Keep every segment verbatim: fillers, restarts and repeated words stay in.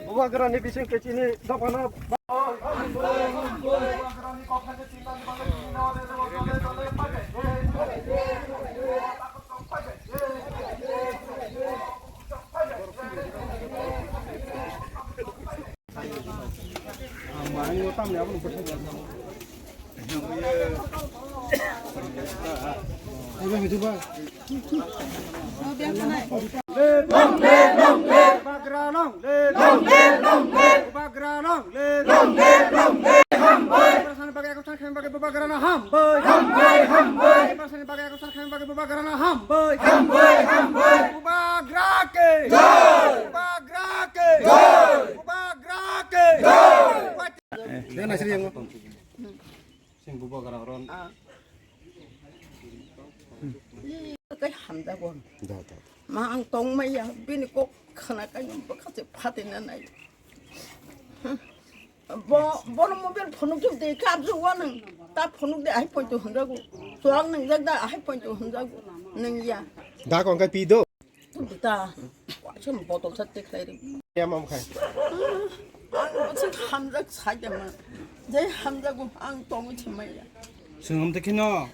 Bubagrani bising kechini dophano. Bubagra long live! Long live, long live! Bubagra long live! Long live, long live! Hambai! Bubagrani bagwi ekta khaimani bagwi Bubagrano hambai! Hambai, hambai! Bubagrani bagwi ekta khaimani bagwi Bubagrano hambai! Hambai, hambai! Bubagra ki! Jai! Bubagra ki! Jai! Bubagra ki! Jai! Sing Bubagra ron. Kai hamjago. Da, da, da. Ma ang tongmaya, bini kok khna kai bwkha se phatina nai. Bo, bono mobile phone khe de kap ju wanang. Ta phone de ai point to hunjago. Tuang nang jak da ai point to hunjago. Nang ya. Da kon kai pi do. Bita, waisa botol sa te khlai ri. Ya mam khai. Ang waisa hamjak sai de ma. Jai hamjago ang tongwi thimaya. Sengam te khino.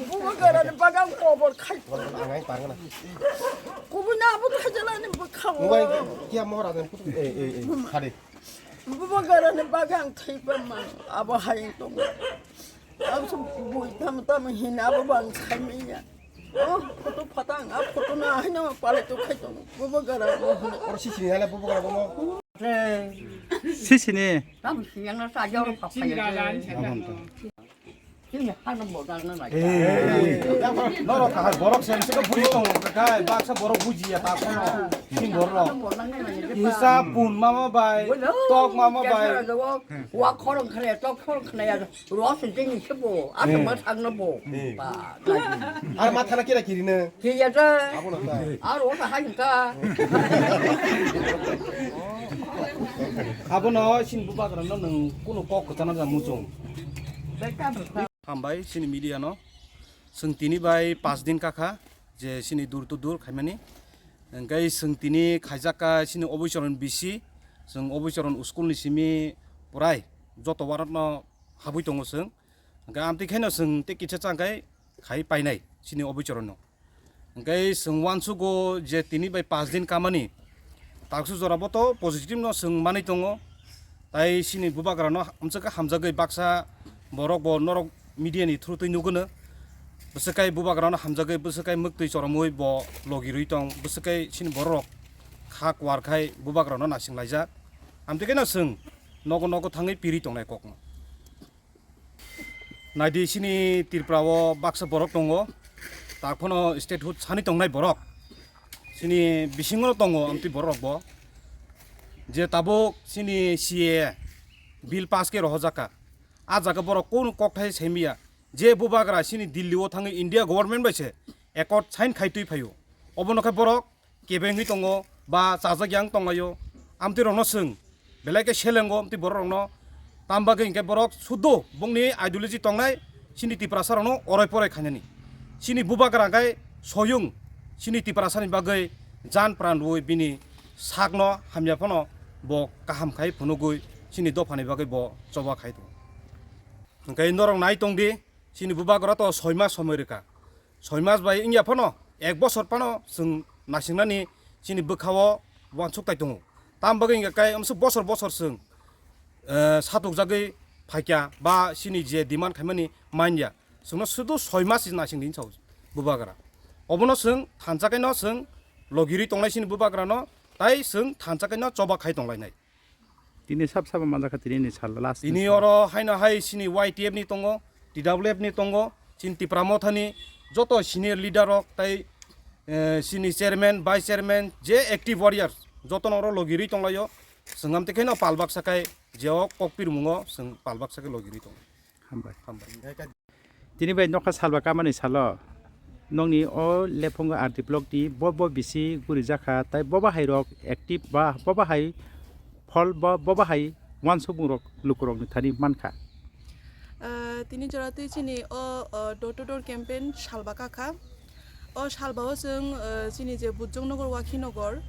Bubagrani bagwi ang kobor khai. Ang ai parngana. Kubui na abo khajalani bwkha o. Mobile kia mora den putu. Eh, eh, eh. Khade. Bubagrani bagwi ang thaiba ma. Abo hayung tongo. Ang se bui tam tam hina abo bang saimanya. Oh, photo phatang, a photo na haino palai to khai tongo. Bubagra. Oro sisini hala Bubagra bomo. Sisini. Tam siyang na sa jor pa pa ya. Abang to. Sini hano bodang na lai. Eh. Norok kahar borok sem se buri tong kai, baksa borok buji ya ta kono. Sim borok. Isa pun mama bai, tok mama bai. Wa khorong khare, tok khorong khare ya. Ro se ding se bo, a ma thang na bo. Ba. Ar ma thana kira kiri ne. Ki ya da. Abo na ta. Ar o ta ha ka. Abono sini Bubagrano nwng kunu kok kwchana da muchung. Hambai sini media no. Chwng tini bai pas din kakha je sini dur to dur khaimani. Hwnkhe chwng tini khaijak ka sini Oboicharan bisi, chwng Oboicharan school ni simi purai joto warat no habwi tongo chwng. Hwnkhe amtwi khaino chwng tei kisa chang khai khai painai sini Oboicharan no. Hwnkhe chwng uansugo je tini bai pas din kamani, taksu jora bo to positive no chwng manwi tongo. Tai sini Bubagrano amchwk hamjagwi baksa borok bo norok media ni through twi nugwno. Bwswk kai Bubagrano hamjagwi bwswk kai mwktwi choromwi bo logi rwi tong, bwswk kai sini borok rok kha kwar khai Bubagrano naising laijak. Amtwi khe no chwng nogo nogo thangwi pirwi tongnai kokno. Naidi sini Tripura o baksa borok tongo, tak phano statehood sani tongnai borok. Sini bisingo tongo amtwi borok rok bo. Je tabuk sini C A A bill pass khe rohorjak kha. A jaga borok kunu kokthai saimaya. Je Bubagra sini Delhi o thangwi India government bai se accord sign khai twi phaio. Obono khe borok kebengwi tongo ba chajak yang tonglaio. Amtwi rokno chwng belai khe selengo amtwi borok rokno. Tam bagwi hinkhe borok sudo bongni ideology tongnai sini Tiprasa rokno oroi poroi khainani. Sini Bubagra khe soyung sini Tiprasa ni bagwi jan pran rwui bini sakno hamya phano bo kaham khai phunugwi sini dophani bagwi bo choba khai tongo. Hwnkhe norok nai tongdi, sini Bubagra to soi mas somoi rwkha. Soi mas bai wngya phano, ek bosor phano chwng naisingnani chini bwkha-o uansuk tai tongo. Tam bagwi wngya khe amsuk bosor bosor chwng, eh, satukjagwi phaikha ba chini je demand khaimani manya. Chwngno sudu soi mas naising din sao Bubagra. Obono chwng thansa khe no chwng logirwi tongnai chini Bubagrano, tai chwng thansa khe no choba khai tonglainai. Tini sab sabo manjakha tini ni sal last ni sal. Tini oro haino hai sini Y T F ni tongo, T W F ni tongo, chini Tipra Motha ni joto senior leader rok tai, eh, sini chairman, vice chairman, je active warriors joto no oro logi rwi tonglaio. Chwng amtwi khe no pal baksa khai je o kok pirmungo chwng pal baksa khe logi rwi tongo. Hambai. Hambai. Tini bai nokha salba kamani salo. Nokni o Lephungo R D block ni bo bo bisi guri jakha, tai bo bahai rok active ba bo bahai phol ba bo bahai wansukmung rok lukurokni thani mankha. Ah, tini jora twi chini o, ah, door to door campaign salba kakha. O salba o chwng, ah, chini je Bujong Nogor, Wakhi Nogor,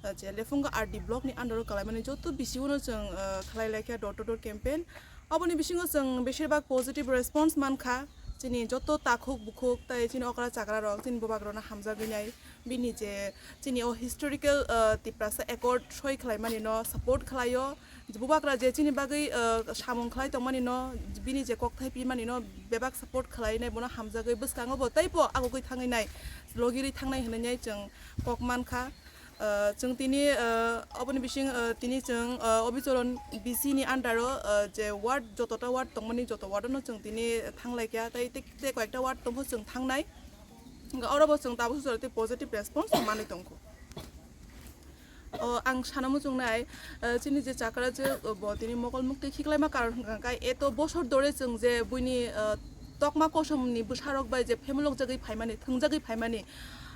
ah, je Lephungo R D block ni under o kalaimani joto bisi uno chwng, ah, khlai laikha door to door campaign. Aboni bisingo chwng besirbak positive response mankha. Chini joto takhuk bukhuk tai chini okra chakra rok chini bubagrano hamjagwi nai. Bini je chini o historical, ah, Tiprasa Accord soi khlaimani no support khlaio. Bubagra je chini bagwi, ah, samung khlai tongmani no, bini je kokthai pimani no bebak support khlai nai, bono hamjagwi bwskango bo teibo agugwi thangwi nai, logirwi thangnai hwnwi nai chwng kok mankha. Ah, chwng tini, ah, oboni bising, ah, tini chwng, ah, Obichoron B C ni under o, ah, je ward, jotota ward tongmani joto ward no chwng tini thanglaikha, tei, tei, tei koyekta ward tongkho chwng thangnai. Hwnkhe oro bo chwng tabuk sujaro tei positive response manwi tongkho. O, ang sana muchungnai, eh, chini je chakra je, eh, bo tini mokol mukti khiklaima karon hwnkha khe eto bosor dore chwng je buini, eh, tokma kosomni bwsarok bai je phemulok jagwi phaimani, thwngjagwi phaimani.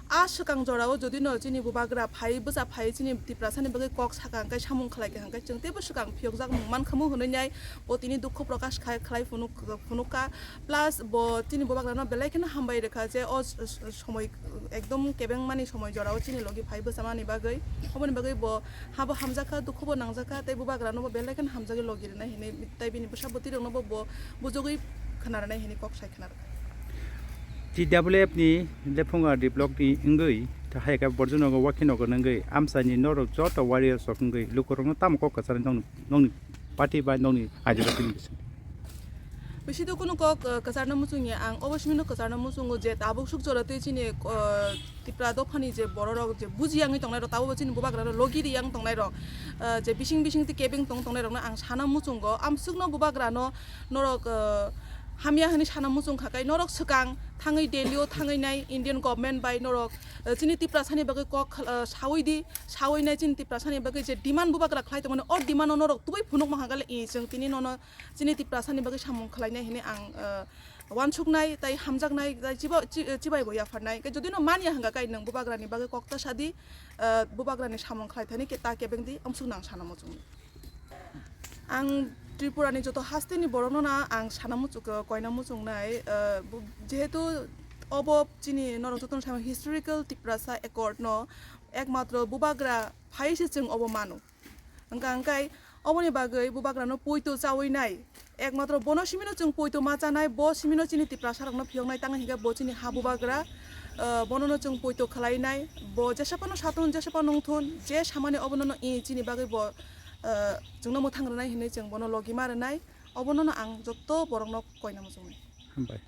A swkang jorao jodi no chini bubagra phai, bwsa phai chini Tiprasani bagwi kok sakha hwnkhe samung khlai kha hwnkhe chwng teibo swkang phiyokjak mung mankhamu hwnwi nai bo tini dukhu prokash khai, khlai phunuk, phunukha. Plus bo chini bubagrano belai kheno hambai rwkha je o s-, s-, somoi ekdom kebengmani somoi jorao chini logi phai bwchamani bagwi. Oboni bagwi bo habo hamjakha, dukhubo nangjakha, tei bubagranobo belai kheno hamjagwi logi rwnai hinwi, tei bini bwsa bwtwiroknobo bo bujogwi khna rwnai hinwi kok sai khna rwkha. T W F ni Lephungo R D block ni wngwi, hai khe Borjonogo Wakhi Nogor wngwi, amchaini norok joto warriors rok wngwi, lukurokno tamo kok kwcharni nokni, nokni party bai nokni ideology ni bising? Bisi to kunu kok, eh, kwcharno muchungya, ang obo simino kwcharno muchungo je tabuk suk jora twi chini, eh, Tipra dophani je bororok je buji yangwi tongnai rok, tabukbo chini bubagrano logi ri yang tongnai rok, eh, je bising bising twi kebeng tong tongnai rokno ang sana muchungo, amsukno bubagrano norok, eh, hamya hwnwi sana muchung kha kai norok swkang thangwi Delhi o thangwi nai Indian government bai norok, eh, chini Tiprasani bagwi kok, eh, sawi di, sawi nai chini Tiprasani bagwi je demand bubagra khlai tongmani o demand no norok tubui phunuk mankha kale i chwng tini nono chini Tiprasani bagwi samung khlainai hinwi ang, eh, wansuknai, tei hamjaknai, tei chiba-, chi-, chibai bo yapharnai. Khe jodi no manya hwnkha khe nwng bubagrani bagwi kok ta sadi, ah, bubagrani samung khlai thani khe ta kebeng di, amsuk nang sana muchung. Ang Tripura ni joto haste ni borok no na ang sana muchung, koina muchungnai, ah, bu-, jehetu obo chini norok joto no sama historical Tiprasa Accord no ekmatro bubagra phai se chwng obo mano. Hwnkha hwnkhe oboni bagwi bubagrano poito chawi nai. Ekmatro bono simino chwng poito ma chanai, bo simino chini Tiprasa rokno phiyoknai, tang hwnkhe bo chini ha bubagra, ah, bonono chwng poito khlai nai. Bo jesa phano sathun, jesa phano wngthun, je samani obonono i chini bagwi bo, ah, chwngno mwthang rwnai hinwi chwng bono logi ma rwnai. Obonono ang joto borokno koina muchungnai. Hambai.